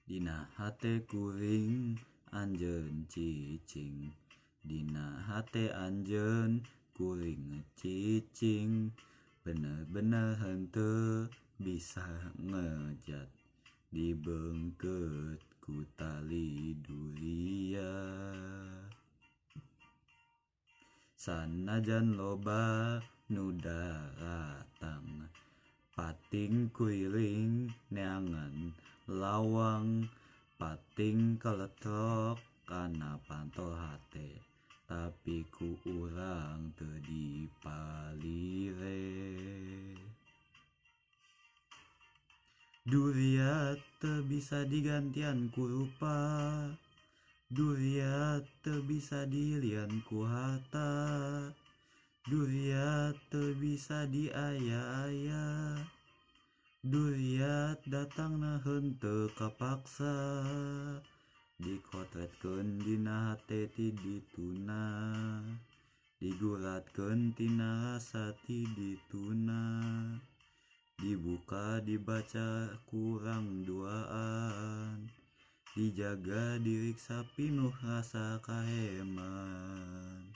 Dina hate kuring anjeun cicing, dina hate anjeun kuring cicing, bener-bener henteu bisa ngejat, dibeungkeut ku tali duriat. Sanajan loba nu daratang, pating kuring neangan lawang, pating kaletrok kana panto hate, tapi ku urang teu dipalire. Duriat teu bisa digantian ku rupa, duriat teu bisa dilian ku harta, duriat teu bisa diaya-aya, duriat datangna henteu kapaksa, dikotretkeun dina hate ti dituna, diguratkeun tina rasa ti dituna, dibuka dibaca kurang duaan, dijaga diriksa pinuh rasa kaheman.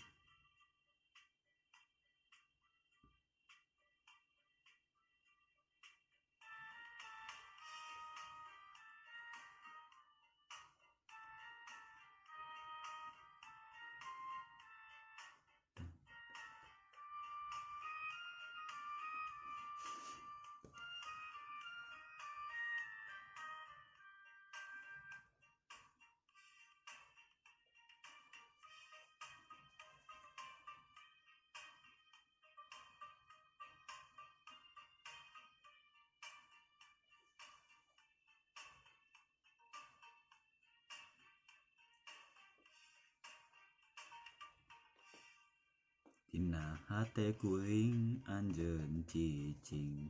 Dina hate kuring anjeun cicing,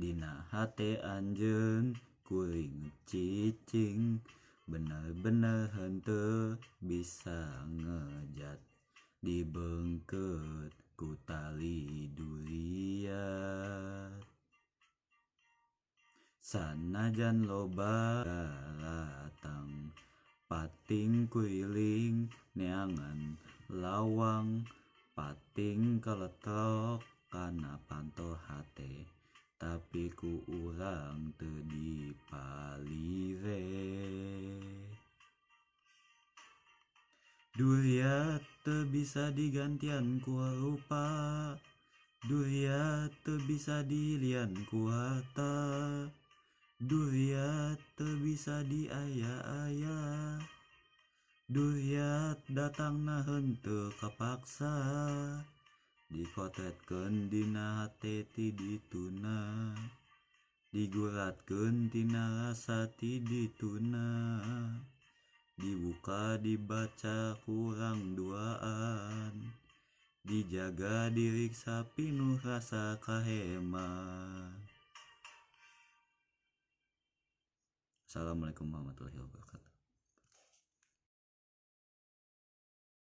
dina hate anjeun kuring cicing, bener-bener henteu bisa ngejat, dibeungkeut ku tali duriat. Sanajan loba daratang, pating kuring neangan lawang, pating kaletrok kana panto hate, tapi ku urang teu dipalire. Duriat teu bisa digantian ku rupa, duriat teu bisa dilian ku harta, duriat teu bisa diaya-aya, duriat datangna henteu kapaksa, dikotretkeun dina hate ti dituna, diguratkeun tina rasa ti dituna, dibuka dibaca kurang duaan, dijaga diriksa pinuh rasa kaheman. Assalamualaikum warahmatullahi wabarakatuh.